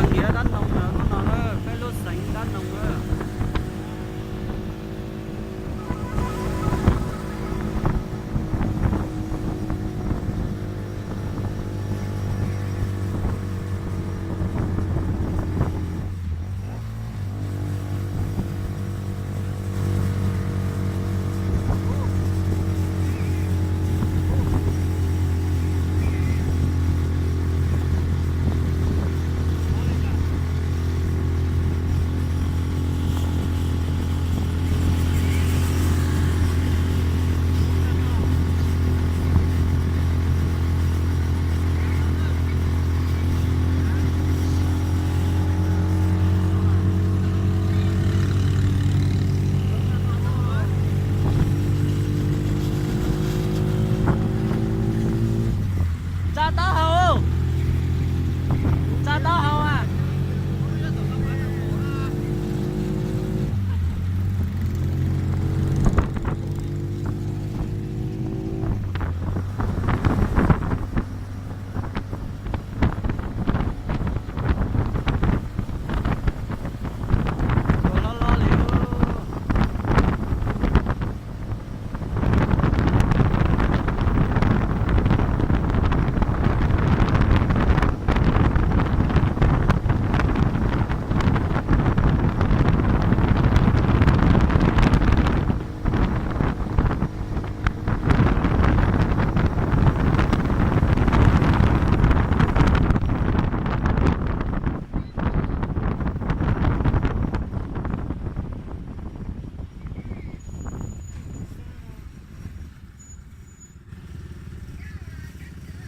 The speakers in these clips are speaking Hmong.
Khiav dab noog lawm hnub no na, peb lub xeev dab noog na. Tsa taub hau, tsa taub hau a.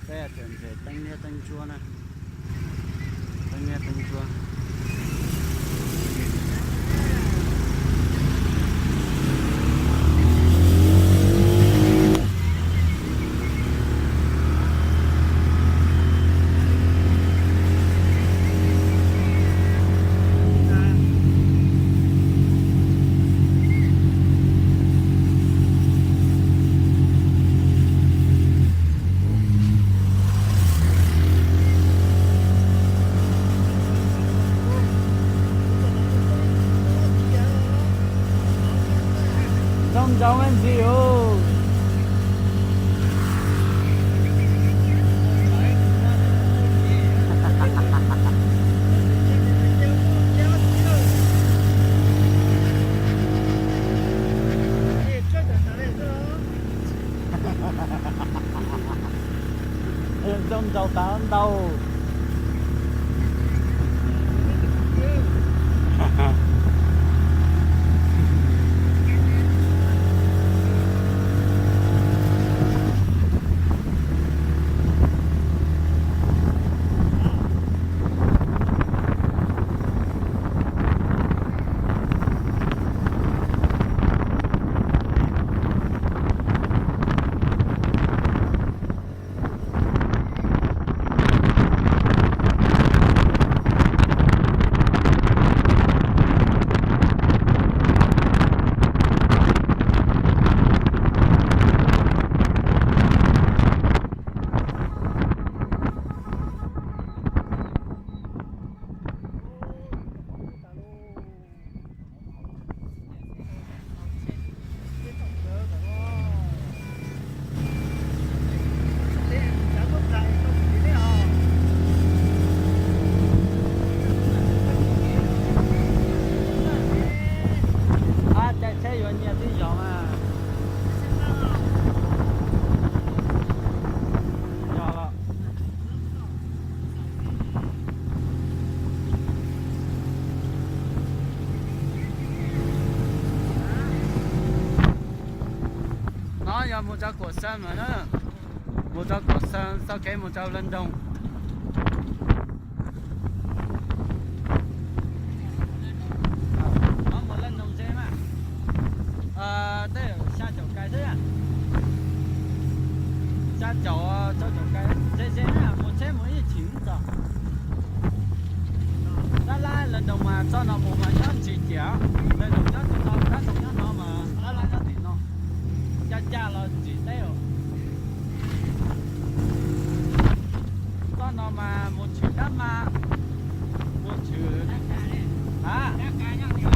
Peb tseem nres teeb liab teeb ntsuab na, teeb liab teeb ntsuab. Zoo ntsoov ntxiv os. Zoo ntsoov tas ntau. Ab, caij tsheb yuav nyiaj tib yog mas. Yog los. No yog mus rau Kuam Xeeb lawm na. Mus rau Kuam Xeeb, txoj kev mus rau Lâm Đồng. No mus Lâm Đồng ze mas, tej xya caum kais xwb. Xya caum, rau caum kais ze ze na, mus tsheb mus ib chim txog. Dab lab Lâm Đồng mas txoj no mus mas nyob ntsis ciam, Lâm Đồng nyob tim no, Đắk Nông nyob no mas dab lab nyob tim no. Ncaj ncaj los ntsim teb os. Txoj no mas mus tshwm Dab Mas, mus Tshwm, a,